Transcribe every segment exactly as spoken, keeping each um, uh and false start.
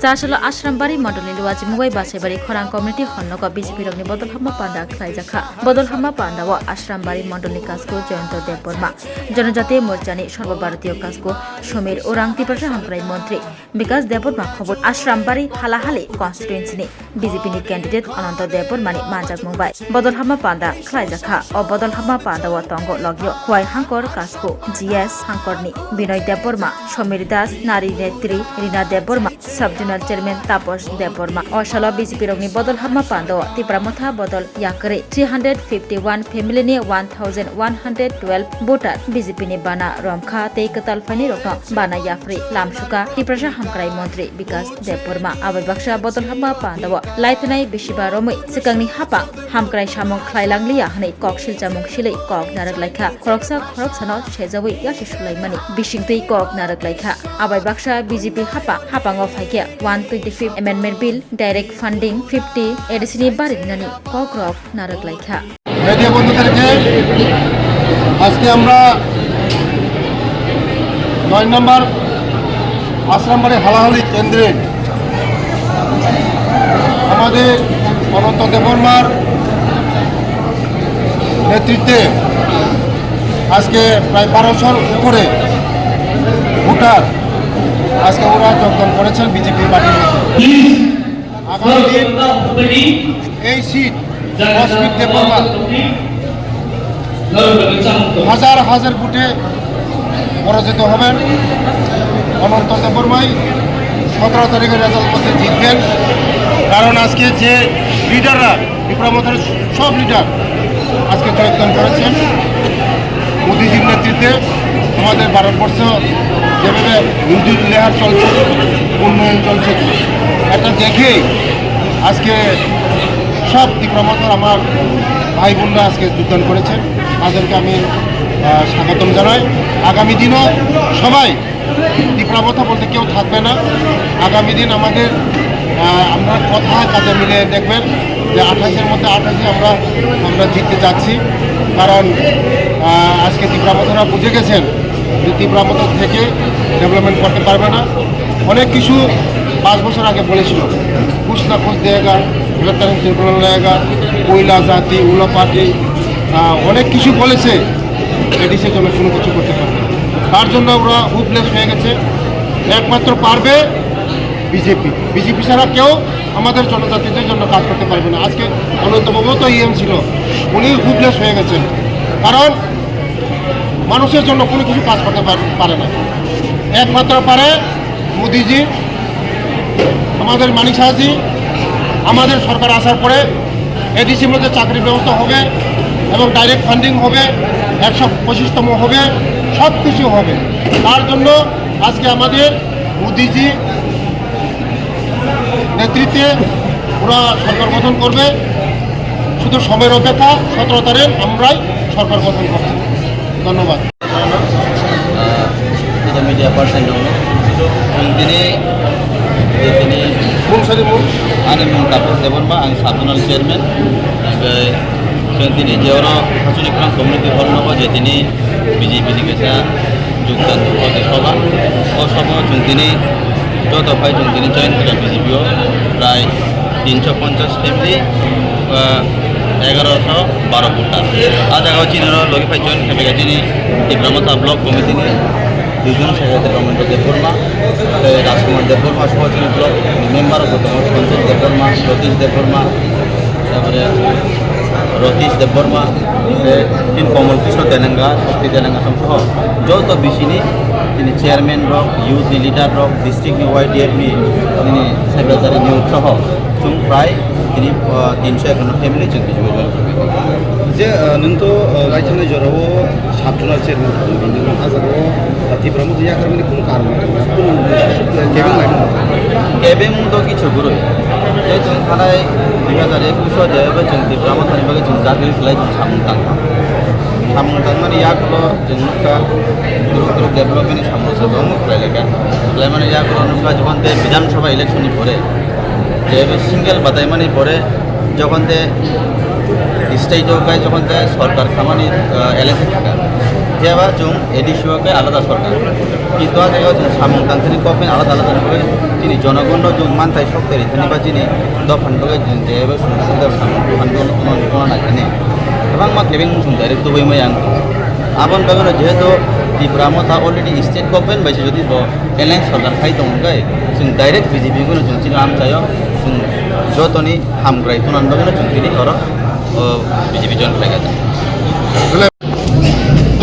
Tasalo Ashrambari mondolni Luajimubai Basaibari khorang community hall nogo B J P rokni bodol hapma panda khlaijakha. Bodol hapma pandao Ashrambari mondolni Kasku Jayanta Debbarma, Janajati Morchani Sarbo Bharatiya Kasku Samir Orang, Tiprasa Hamkrai Montri Bikas Debbarma khobor Ashrambari Halahali constituency ni B J P ni candidate Ananta Debbarmani manjakmung bai bodol hapma panda khlaijakha. O bodol hapma pandao tongo logio Khwai Hangkor Kasku G S Hangkorni Binoy Debbarma, Samir Das, Nari Netri Rina Debbarma, Sub Zonal Chairman Taposh Debbarma. O salo B J P rokni bodol hapma pandao Tipra Motha bodol yakarwi three hundred fifty one family ni one thousand one hundred twelve voter B J P ni bana romkha tei kwtal phaini rokno bana yapharwi lamsuka Tiprasa Hamkrai Montri Bikas Debbarma. Abai baksa bodol hapma pandao laithanai bisiba romwi swkangni hapang hamkrai samung khlai langliya hwnwi kok silchamung silwi kok narwk laikha. Khoroksa khoroksano sejawi yasi sulaimani bisingtwi kok narwk laikha. Abai baksa B J P hapang hapango phaikhe one twenty fifth Amendment Bill, direct funding fifty A D C ni bari rinani kokrok narwk laikha. Media বন্ধুদেরকে আজকে আমরা নয় নম্বর আশ্রমবাড়ি হালাহালি কেন্দ্রে আমাদের অনন্ত দেববর্মার নেতৃত্বে আজকে প্রায় বারোশোর উপরে ভোটার আজকে ওরা যোগদান করেছেন বিজেপি পার্টির মধ্যে। আগামী দিন এই সিট কসমিক দেববর্মা হাজার হাজার ভোটে পরাজিত হবেন। অনন্ত দেববর্মাই সতেরো তারিখের রেজাল্ট করতে জিতবেন। কারণ আজকে যে লিডাররা, ত্রিপুরা মথের সব লিডার আজকে যোগদান করেছেন মোদিজির নেতৃত্বে। আমাদের ভারতবর্ষ যেভাবে হিন্দু লেহার চলছে, উন্নয়ন চলছে, এটা দেখেই আজকে সব ত্রিপুরা মথের আমার ভাই বোনরা আজকে যোগদান করেছেন, তাদেরকে আমি আহ, স্বাগতম জানাই। আগামী দিনও সবাই ত্রিপুরা মথা বলতে কেউ থাকবে না। আগামী দিন আমাদের আহ, আমরা কথা কাজে মিলে দেখবেন যে আঠাশের মধ্যে আঠাশে আমরা আমরা জিততে যাচ্ছি। কারণ আহ, আজকে ত্রিপুরা মথারা বুঝে গেছেন যে ত্রিপুরা মথা থেকে ডেভেলপমেন্ট করতে পারবে না। অনেক কিছু পাঁচ বছর আগে বলেছিল, কুছ না কুছ দেগা, ইলেকট্রনিক ট্রিব্যুনাল দেগা, কয়লা জাতি, উলাপাটি, আহ, অনেক কিছু বলেছে। এডিসির জন্য কোনো কিছু করতে পারবে না। তার জন্য ওরা হোপলেস হয়ে গেছে। একমাত্র পারবে বিজেপি। বিজেপি ছাড়া কেউ আমাদের জনজাতিদের জন্য কাজ করতে পারবে না। আজকে অনন্তবাবু তো ইএম ছিল, উনি হোপলেস হয়ে গেছেন, কারণ মানুষের জন্য কোনো কিছু কাজ করতে পার-, পারে না। একমাত্র পারে মোদিজি, আমাদের মানিক সাহাজি। আমাদের সরকার আসার পরে এডিসির মধ্যে চাকরির ব্যবস্থা হবে এবং ডাইরেক্ট ফান্ডিং হবে, একশো পঁচিশতম হবে, সব কিছু হবে। তার জন্য আজকে আমাদের মোদিজি নেতৃত্বে ওরা সরকার গঠন করবে। শুধু সময়ের অপেক্ষা, সতেরো তারিখ আমরাই সরকার গঠন করছি। ধন্যবাদ। Ah, ito media person dong. Ang dini, dini, Mung sari mung. Ani mung Taposh Debbarma, ang sub zonal chairman. Ang dini je oro Hachuni Khorang community hall nogo je dini B J P ni kaisa jogdan protest sabha. O sabha o chwng dini joto phai chwng dini join khaikha B J P o prai tinso ponchas family, ah, egaroso baro voter. Ah jaga o chini oro logi phai join khaikha chini Tipra Motha block committee ni duijon secretary Ramendra Debbarma, tei Rajkumar Debbarma soho chini block ni member rok tongo Santosh Debbarma, Satish Debbarma, tarpore Ratish Debbarma, tei tin Komal Krishna Denenga, Shakti Denenga song soho joto B C ni chini chairman rok, youth ni leader rok, district ni Y D F ni chini secretary ni soho chwng prai tini, ah, tinso ekanno family chwng bijui join khaikha. Je, ah, nwng to, ah, raithani jorao sub zonal chairman, bini ah jaga o, ah, Tipra Motha yakarmani kunu karon, kunu kebeng laimano. Kebeng to kichu kwrwi. Tei chwng thanai dui hazar ekush o je bai chwng Tipra Mothani bagwi chwng jagri khlai chwng samung tangkha. Samung tangmani yagulo chwng nukha kwrwng kwrwng development ni samung se bangma khlai laikha. Khlaimani yagulo nukha jokon tei Bidhan Sabha election ni pore je bai single bataimani pore jokon tei state o kai jokon tei sorkar khamani, ah, election thangkha. Phiya ba chwng A D C o khe alada sorkar. Kintu ah jaga o chwng samung tangthani kok khe alada alada ni bagwi Chini jonogonno chwng manthai sok twi rithani ba chini dophani bagwi chwng jeba chwng sida sam phan tongna naikani. Kwbangma kebeng chwng direct tubui maya wng. Aboni bagwino jehetu Tipra Motha already state government bai se jodi bo alliance sorkar khai tongo hwnkhe chwng direct B J P no chwng chini amchaio chwng jotoni hamkrai tongna bagwino chwng tini oro, o, B J P join khlai kha.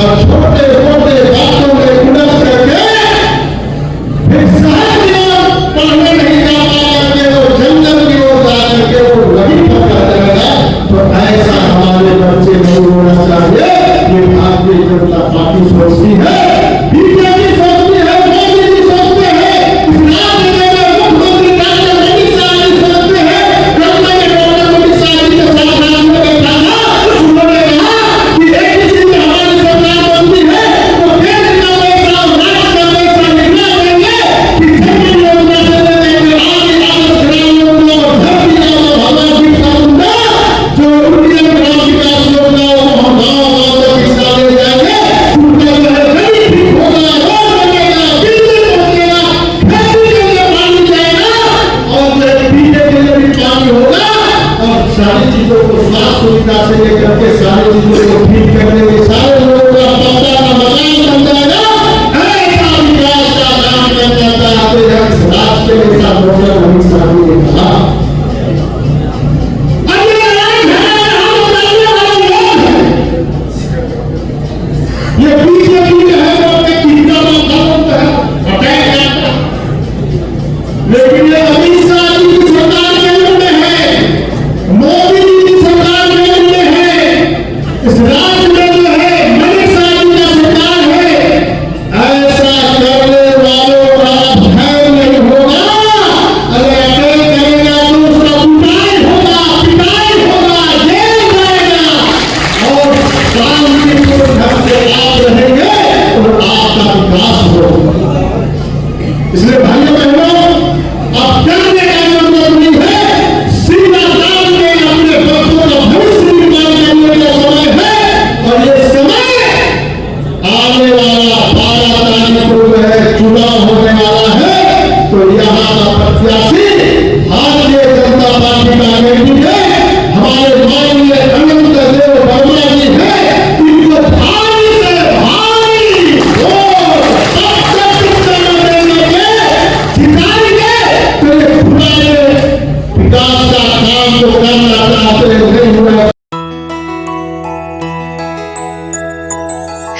और छोटे मोटे बातों में उलझ करके फिर शहर की ओर पढ़ने नहीं जा पा करके वो जंगल की ओर जा करके वो वहीं फंसा जाएगा। तो ऐसा हमारे बच्चे नहीं होना चाहिए। ये भारतीय जनता पार्टी सोचती है, बीजेपी सोचती है, मोदी जी सोचते हैं, इस राज्य में अगर मुख्यमंत्री डॉक्टर अमित शाह जी सोचते हैं, डॉक्टर डॉक्टर अमित शाह जी के साथ साथ में बैठा था, उन्होंने कहा कि एक ही चीज हमारी सरकार बनती है, तो केंद्र का पैसा और राज्य का पैसा निकला देंगे कि जन धन योजना से लेकर के आज आदर्श ग्राम योजना और धरती आबा भगवान बिरसा मुंडा जो उनके ग्राम विकास योजना वो हम गाँव गाँव तक रिक्शा ले जाएंगे, उनका जो है गली ठीक होगा, रोड बनेगा, बिजली पहुंचेगा, खेती के लिए पानी जाएगा और जो पीने के लिए भी पानी होगा और सारी चीजों को साफ सुविधा से लेकर के सारी चीजों को ठीक करने के सारे लोगों का पक्का का मकान बन जाएगा। ऐसा विकास का काम करना चाहते हैं इस राष्ट्र के साथ डॉक्टर अमित शाह जी ने कहा। अब ये लड़ाई झगड़ा यहाँ पर लड़ने वाले लोग हैं। ये बीजेपी जो है वो अपने कितना बड़ा खत्म है, हटाया जाता है। लेकिन ये अमित शाह जी की सरकार केंद्र में है, मोदी जी की सरकार केंद्र में है, इस राज्य में जो है मणिक शाह जी का सरकार है, ऐसा करने वालों का भय नहीं होगा। अगर अटैक करेगा तो उसका कुटाई होगा, पिटाई होगा, जेल जाएगा। और शांतिपूर्ण ढंग से आप रहेंगे और आपका विकास होगा। इसलिए भाइयों बहनों, अब डरने का जरूरत नहीं है। सीधा काम में अपने बच्चों का भविष्य निर्माण करने का समय है और ये समय आने वाला बारह तारीख को जो है चुनाव होने वाला है, तो यहाँ का प्रत्याशी भारतीय जनता पार्टी का कैंडिडेट हमारे माननीय अनंत देव वर्मा जी है। इनको भारी से भारी वोट तब तक जिताना देंगे, जिताएंगे, तो ये पुराने विकास का काम जो करना चाहते हैं, नहीं हुआ।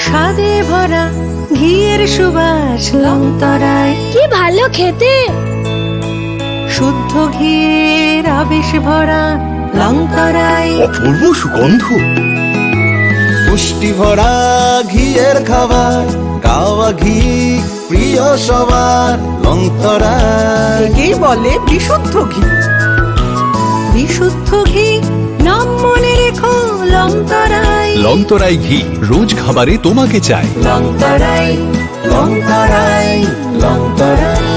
স্বাদে ভরা ঘিয়ের সুবাস লংতরাই। কি ভালো খেতে। শুদ্ধ ঘিয়ের আবেশ ভরা লংতরাই। অপূর্ব সুগন্ধ। পুষ্টি ভরা ঘিয়ের খাবার, কাওয়া ঘি প্রিয় সবার লংতরাই। একেই বলে বিশুদ্ধ ঘি। বিশুদ্ধ ঘি, নাম মনে রেখো লংতরাই। লংতরাই ঘি, রোজ খাবারে তোমাকে চাই। লংতরাই, লংতরাই, লংতরাই।